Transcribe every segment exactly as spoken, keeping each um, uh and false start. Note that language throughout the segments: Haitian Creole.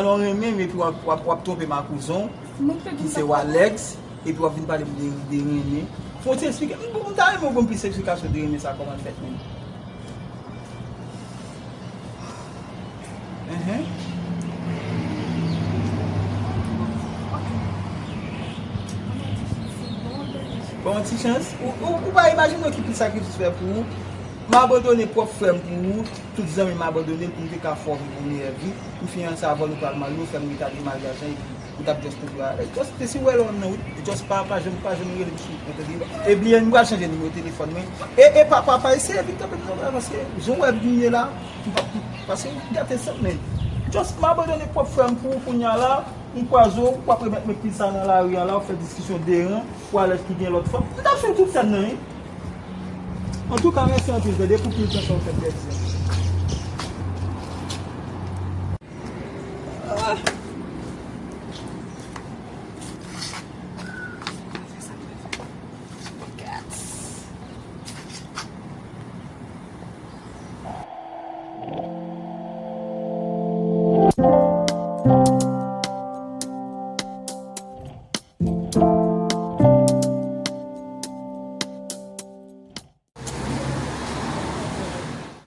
Lè w renmen m epi w ap, w ap, w ap twonpe m ak kouzon, ki se Walex, epi w ap vin pale m de, de renmen. Fò w ti eksplike m, m ta renmen w ban m plis eksplikasyon de renmen sa, kòman l fèt menm. Enhen. Bon, ti chans. Ou, ou, ou pa imajine w ki pil sakrifis fè pou ou. M abandone pwòp frè m pou ou. Tout zanmi m abandone l pou m te ka fè w viv yon meyè vi. M fiyanse avè w, nou pral marye, ou fè m retade maryaj la, epi ou t ap just kontre avè l. Just te si w wè lè w nan wout, just pa, pa janm, pa janm rele m sou wout mwen, tande? E bliye, m pral chanje nimewo telefòn mwen. E, e pa, pa, pa eseye vin kanpe m nan, paske jan w wè m ye la, m pa, m, paske gate sant mwen. Just m abandone pwòp frè m pou ou kounye a la, m kwaze w, w ap remèt mwen pil sa nan lari a la, w fè diskisyon deran, w alèz ki gen lòt fanm. M t ap swiv tout sèn nan, wi. Antouka, mèsi anpil, tande, pou pil tan sa w fè m pèdi a.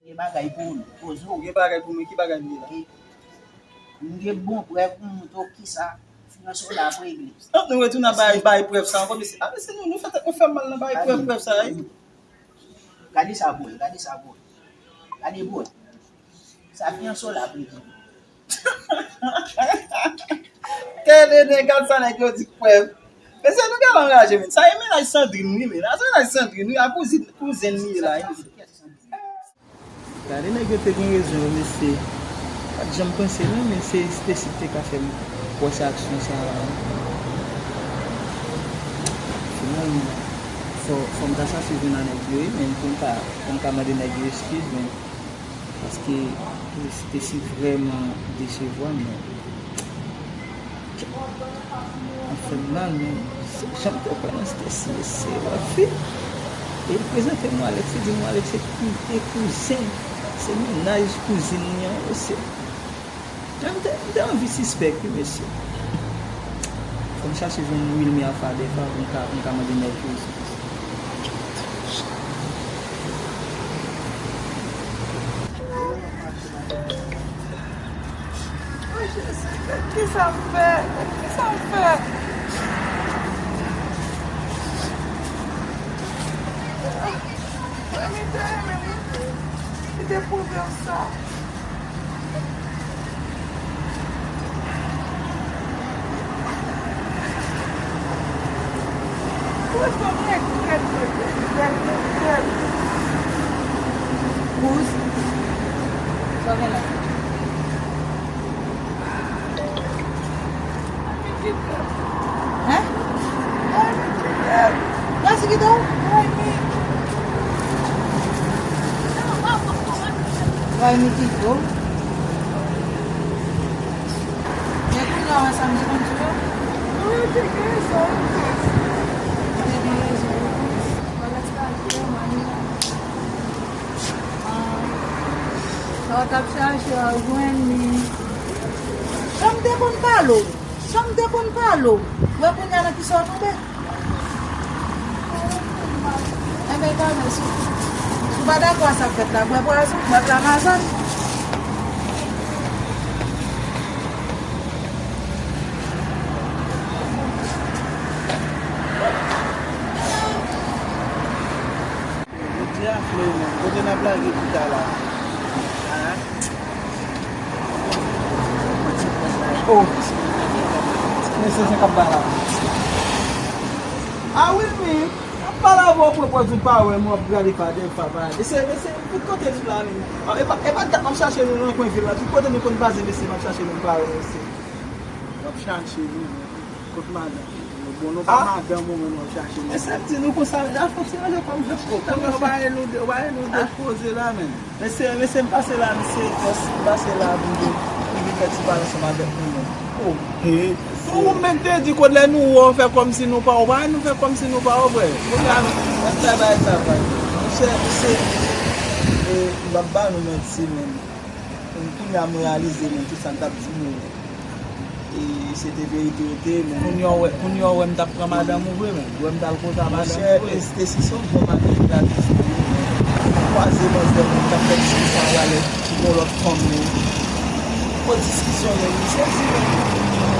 Gen bagay pou ou, poze w. Gen bagay pou mwen, ki bagay m ye la? E, m gen bon prèv pou m montre w kisa fiyanse w la ap regle. An, nou retounen bay, bay prèv sa ankò, mesye. A, mesye, nou, nou fè tèt nou fè m mal nan bay prèv, prèv sa, wi. Gade sa, boy, gade sa, boy. Gade, boy. Sa fiyanse w la ap regle. Tèlè nèg, gad sa nèg yo di k pwèv. Mesye, nou genlè anraje, men. Sa e mennaj Sandrine, wi, men. Sa se mennaj Sandrine, wi, a kouzin, kouzen li ye la, wi. Gade nèg yo te gen rezon, wi, mesye. Pa t janm panse, non, men se Stacy ki te ka fè m wè se aksyon sa a, wi. Finalman, fò, fò m ta chache jwenn a nèg yo, wi, men pou m ka, pou m ka mande nèg yo eskiz, men. Paske Stacy vrèman desevwa m, men. An fè m mal, men. Jan m te kwè nan Stacy, mesye, wè fi. E li prezante m Alex, li di m Alex se kou-, e kouzen, se mennaj kouzin li an, mesye. Jan m te, m te anvi sispèk, wi, mesye. Fò m chache jwenn Wilmy Alpha dèfwa pou m ka, pou m ka mande nèg yo. O Jezi, gad kisa m fè, gad kisa m fè. Mwen, m te renmen mwen, li te pwouve m sa. Kouz, sa w gen la? Hein? Yassi kite w? Raimi kite w? Men kounye a, wè sa m te konn di w? Wi, w te gen rezon, wi. Ou te gen rezon, wi. Sa w t ap chache a, w jwenn li. Jan m te konn pale w. Jan m te konn pale w. Wè kounye a nan kisa w tonbe. Enben, gade, si, si w pa dakò a sa k fèt la, bwè pwazon, bwè klamazòn. Jodi a, Florent, kote n ap lage pita la? A? Oh, mesye, se k ap bay la. A wi, wi. M ap pale avè w, pran pòz ou pa wè m, w ap gade pa dèyè pa pa. Mesye, mesye, tout kote nou la, men. E pa, e pa dat m ap chache nou nan kwen vil la. Tout kote nou konn pase, mesye, m ap chache nou, m pa wè, mesye. W ap chache nou, men. Kot madanm? Bon, nou pa madanm ou menm w ap chache nou. Esèpti nou konsa, a fòs se manje kòm fè pwoblèm. Ou pa gen nou de, ou pa gen nou de koze la menm. Mesye, mesye, m pase la, mesye, jès, m pase la pou m vin, pou m vin fè ti pale ansanm avèk nou menm. Oh. He. Nou menm te di kote lè nou wè w fè kòmsi nou pa, ou pa wè nou fè kòmsi nou pa wè w vre. Kounye a, mwen travay, travay. Monchè, mesye, e, m p ap ba nou manti menm. Kounye a m reyalize menm tout sa m t ap di nou. E se te verite yo te ye, men kounye a w wè, kounye a w wè m t ap pran madanm ou vre, men. W wè m t al kote a madanm ou vre. Monchè, Stacy se yon bon maniplatris li ye, men. Kwaze manzè moun k ap fè diskisyon avè l, ki gon lòt fanm li. Gwo diskisyon, men, m sezi, men.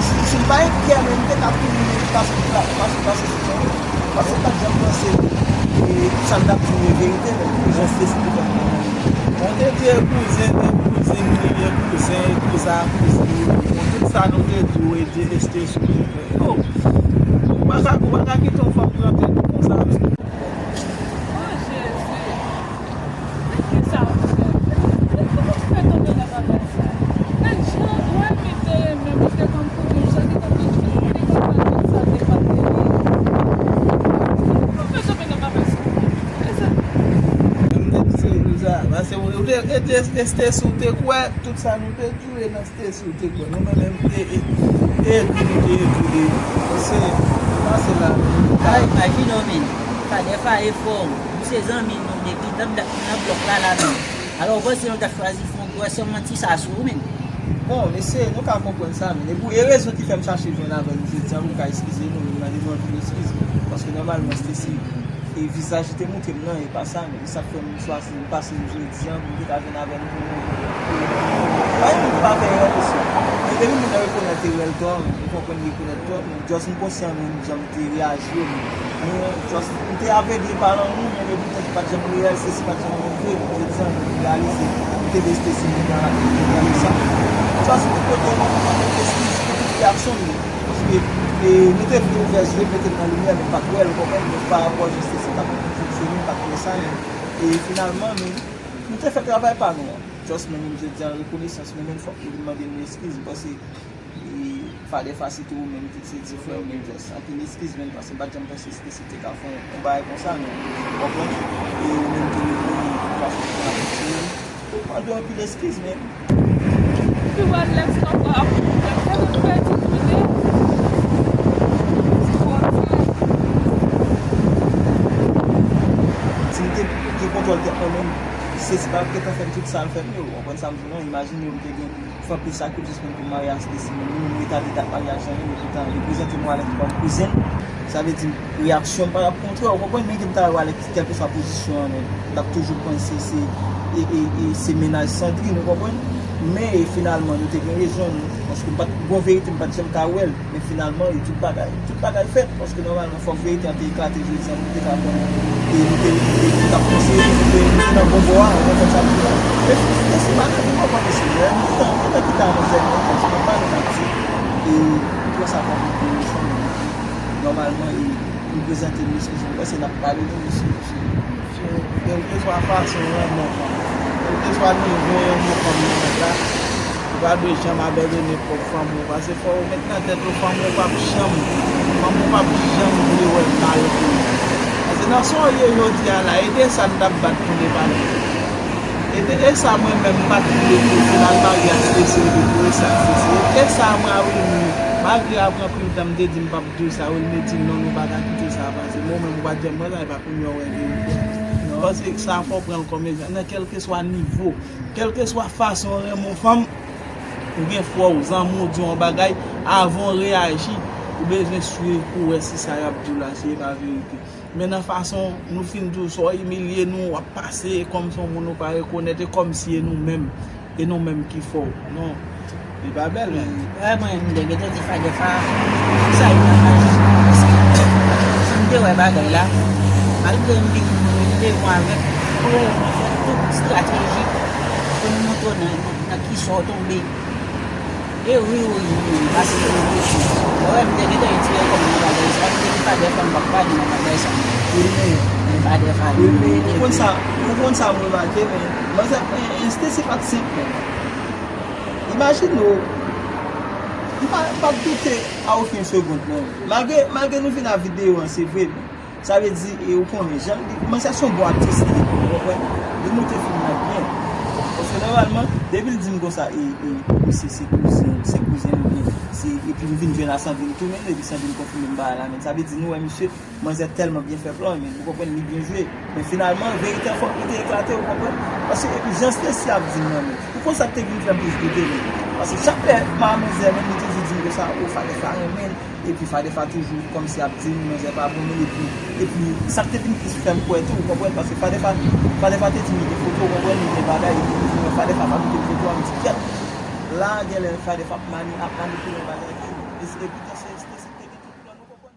Si, si m pa enkyè, men, m te ka tounen, men, pase, pase, pase sou mwen. Paske m pa t janm panse, e, sa m t ap di w e verite, men, jan Stacy te fè m konprann. Bon, te di e kouzen, e kouzin li, e kouzen, e kouzen a kouzin li. Bon, tout sa nou te di w e di Stacy te fè. Oh! Ou pa ka, ou pa ka kite yon fanm trete nou konsa. Oh, Jezi! Men kisa w fè? Men kòman w fè tonbe nan bagay sa? Men jan Dwayne te renmen m, li te konn koute m, sa ki konn di, li te konn fè tout sa te konn te ye. Kòman w fè tonbe nan bagay sa? Mezanmi. M te di se Louisa, paske ou te, te, te, te, te, si w te kwè, tout sa nou te di w e nan Stacy ou te kwè. Nou menm, menm, e, e, egri nou te egri de, se pase la, men. Ay, imajine w, men. Fadè Faye fò w. Nou se zanmi nou depi nan, nan blòk la, la, men. Alò, w panse nou ta chwazi fè yon gwosè manti sa sou ou, men. Bon, mesye, nou ka konprann sa, men. E pou, e rezon ki fè m chache jwenn avè nou jodi a, pou m ka eskize nou, nou mande nou anpil eskiz. Paske nòmalman, Stacy, e vizaj li te montre m nan, e pa sa, men. E sa k fè m chwazi m pase nou jodi a, pou m te ka jwenn avè nou pou nou. Pa gen moun ki pa fè erè, mesye. Men depi moun nan rekonèt erè l tò, m konprann li rekonèt tò, men just m konsyan, men, jan m te reyaji yo, men, men just m te avegle pa lanmou, men epoutan ki pa t janm reyèl, Stacy pa t janm renmen vre, men jodi a, m reyalize, m te vle Stacy, m te reyalize sa. Just tout kote, mwen, mwen, mwen, eskiz pou tout reyaksyon m yo. Paske, e, nou te vle ouvè zye, mete m nan limyè, men m pa t wè l, ou konprann, men pa rapò jan Stacy t ap fonksyone, m pa t wè sa, men, e, finalman, men, nou te fè travay pa nou an. Just mwen menm, jodi a, rekonesans mwen menm, fòk nou vin mande nou eskiz, m panse, e, Fadè Faye se tou ou menm ki se di frè m, men just anpil eskiz, men, paske m pa t janm panse Stacy te ka fè yon, yon bagay konsa, men, ou konprann? E ou menm tou, ou menm, ou pa fè yon bagay konsa, men. Mande w anpil eskiz, men. Pi wè lèks ankò ap, ap fè nou pèdi konnen. Si m te gen kontwòl tèt mwen menm, Stacy pa t gentan fè m tout sa l fè m yo, ou konprann sa m di w lan, imajine w m te gen fè anpil sakrifis menm pou m marye ak Stacy, men nou retade dat maryaj lan, men epoutan li prezante m Walèks kòm kouzen l. Sa vle di reyaksyon m pa t ap kontrè, ou konprann, men ke m ta wè Walèks kèlkeswa pozisyon an, men l ap toujou panse se, e, e, e, se mennaj Sandrine, ou konprann? Men, e, finalman, nou te gen rezon, nou, paske m pa t, gon verite, m pa t janm ka wè l. Men finalman, e tout bagay, tout bagay fèt, paske nòmalman, fòk verite an te eklate jodi a, pou te ka konn, e nou te, e nou t ap konseye, nou te, nou te nan bon bò a, ou konprann sa m di w lan. Men, men se bagay nou konprann, mesye, lè nou gentan, nou gentan kite a manzè, men, paske m pa nan manti, e pran sa kòm yon leson, men nòmalman, e nou prezante nou eskiz, nou panse n ap padone nou, mesye. Kèlkeswa fason w renmen yon fanm, kèlkeswa nivo w renmen yon fanm nan la, ou pa dwe janm abandone pwòp fanm ou, paske fò w met nan tèt ou, fanm ou p ap janm, fanm ou p ap janm vle wè mal pou ou. Paske nan sa w ye jodi a la, e de sa n t ap bat pou n epanye. E de, e sa mwen menm m pa t vle pou w fin al marye ak Stacy, epi pou e sa, Stacy. E sa mwen a Wilmy, malgre apre anpil tan m te di m p ap di w sa, Wilmy di non, nou pa ka kite sa pase. Mwen menm ou pa t janm wè sa, e pa kounye a w wè verite a. Non. Paske sa fò w pran l kòm egzanp. Nan kèlkeswa nivo, kèlkeswa fason w renmen yon fanm, ou gen frè w, zanmi w di w yon bagay, avan w reyaji, ou bezwen swiv pou w wè si sa y ap di w la, si e pa verite. Men nan fason nou fin di w sa, w imilye nou, w ap pase kòmsi yon moun ou pa rekonèt, e kòmsi e nou menm, e nou menm ki fè w. Non. Li pa bèl, men. Wè, mwen, m te gentan di Fadè Faye, sa e bagay. Paske, si m te wè bagay la, malgre m vin, m vin devan avèk, mwen fè tout estrateji pou m montre w nan, nan, nan kisa w tonbe. E wi, wi, wi, wi, paske, wi, wi. Wè, m te gentan retire kò m nan bagay sa, m te di Fadè Faye m p ap pale nan bagay sa. Wi, men. Fadè Faye. Wi, men, ou konn sa, ou konn sa m remake, men, manzè, en, en, Stacy pa t senp, men. Imajine w, m pa, m pa t doute a okenn segond, non. Malgre, malgre nou vin a videyo an, se vre, men sa vle di, e ou konnen, jan, li, manzè se yon bon aktris li ye, ou konprann? Li monte fim nan byen. Paske nòmalman, depi l di m konsa, e, e, misye se kouzen, se kouzen l oubyen, se, epi m vin jwenn a Sandrine tou, men, epi Sandrine konfime m bagay la, men sa vle di nou wè misye, manzè tèlman byen fè plan, men, ou konprann, li byen jwe. Men finalman, verite an fòk li te eklate, ou konprann? Paske epi jan Stacy ap di m nan, men, ou konn sa k te vin fè m plis doute, men. Paske chak lè manzè menm li toujou di m konsa, o, Fadefa renmen l, epi Fadefa toujou kòmsi ap di m manzè pa bon moun, epi, epi sa k te vin plis fè m kwè tou, ou konprann, paske Fadefa, Fadefa te di m li gen foto, ou konprann, li gen bagay, epi m di mwen Fadefa pa kite m foto a, m di kèt, la genlè Fadefa ap mani-, ap manipile yon bagay ki, epi, epi te se, te se, te gen tout plan, ou konprann.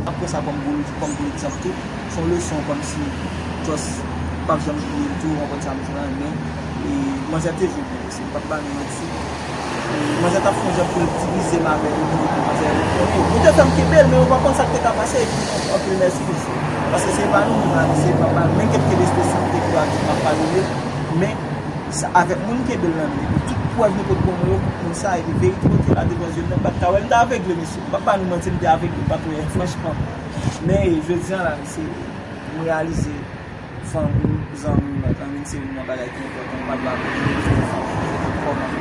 Ap pran sa kòm gwo, kòm gwo egzanp tou. Se yon leson kòmsi just p ap janm bliye l tou, w konprann sa m di la, men, e, manzè te jwe byen, mesye, m p ap ba nou manti. E, manzè t ap fè yon jan pou l divize m avè l, pou l di manzè, nou te fè m kenbe l, men ou pa konn sa k te ka pase, epi anpil mèsi, mesye. Paske se pa nou menm la, se pa, pa, men kèt kenbe spesifik ki va di m ap padone, men Sa, avèk moun kenbe l nan men, epi tout prèv nou pot ban mwen yo, moun sa, epi verite kote la devan zye m nan, m pa t ka wè, m te avegle, mesye. M p ap ba nou manti, m te avegle, m pa t wè, franchman. Men, e, jodi a la, mesye, m reyalize fanmi w, zanmi w, nan men se youn nan bagay ki enpòtan, m pa t ba nou kòman.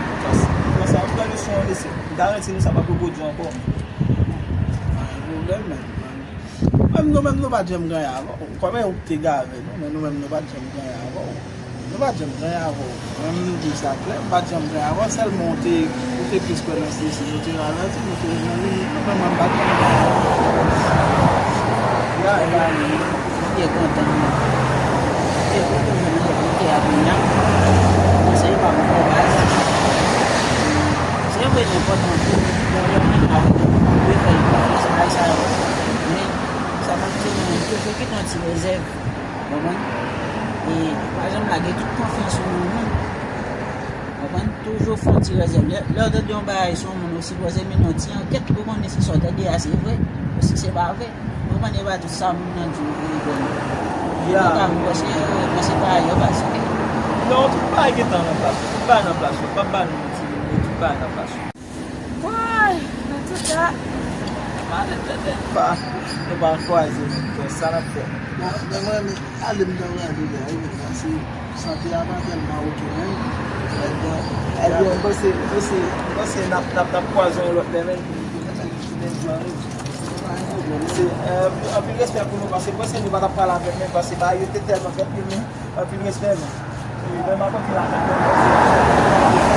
Konsa, m pran leson an, mesye. M garanti nou sa p ap repwodui ankò. Pa gen pwoblèm, men. Menm nou menm nou pa t janm ganyan avè w. Kòmè ou te gave nou, men nou menm nou pa t janm ganyan avè w. Nou pa t janm ganyan avè w. Menm nou di sa klè, m pa t janm ganyan avè w. Sèlman ou te, ou te plis kwè nan stresi, nou te ralanti, nou te nan limit nou, men mwen m pa t janm ganyan avè w. Ya, e ba nou, nou byen kontan, nou. Nou byen kontan jwenn nou, nou te ap vin la. Konsèy pa m pou baz. Se vre, li enpòtan pou, pou yon moun avè w, pou fè l konfyans, bagay sa yo. Men, Sa pa t di nou, toujou kite yon ti rezèv. Konprann? E pa janm lage tout konfyans ou nan yon moun. Konprann? Toujou fè yon ti rezèv. Lè, lè w tande yon bagay sou yon moun, ou sipoze mennen yon ti ankèt pou konnen si sa w tande a se vre ou si se pa vre. Konprann? E pa tout sa moun nan di w pou ou kwè. Ya. Antouka, mwen panse, mwen panse pa yo paske. Non, tout bagay gentan nan plas yo. Tout bagay nan plas yo. M p ap ba nou manti, men tout bagay nan plas yo. Woy, nou tout la. Pa, nou pa kwaze menm, frè, sa n ap fè. Bon, men mwen, men, ale m nan rale la, wi, men, paske sante a pa tèlman oke menm. Ebyen, ebyen, m panse, m panse, m panse n ap, n ap, n ap kwaze yon lòt lè, men, men, men, men, men, men, se, eh, anpil respè pou nou, paske m panse nou pa t ap pale avè m, men, paske bagay yo te tèlman fèt, men, anpil respè, men. E, men, m ap anpil atak, men, m panse,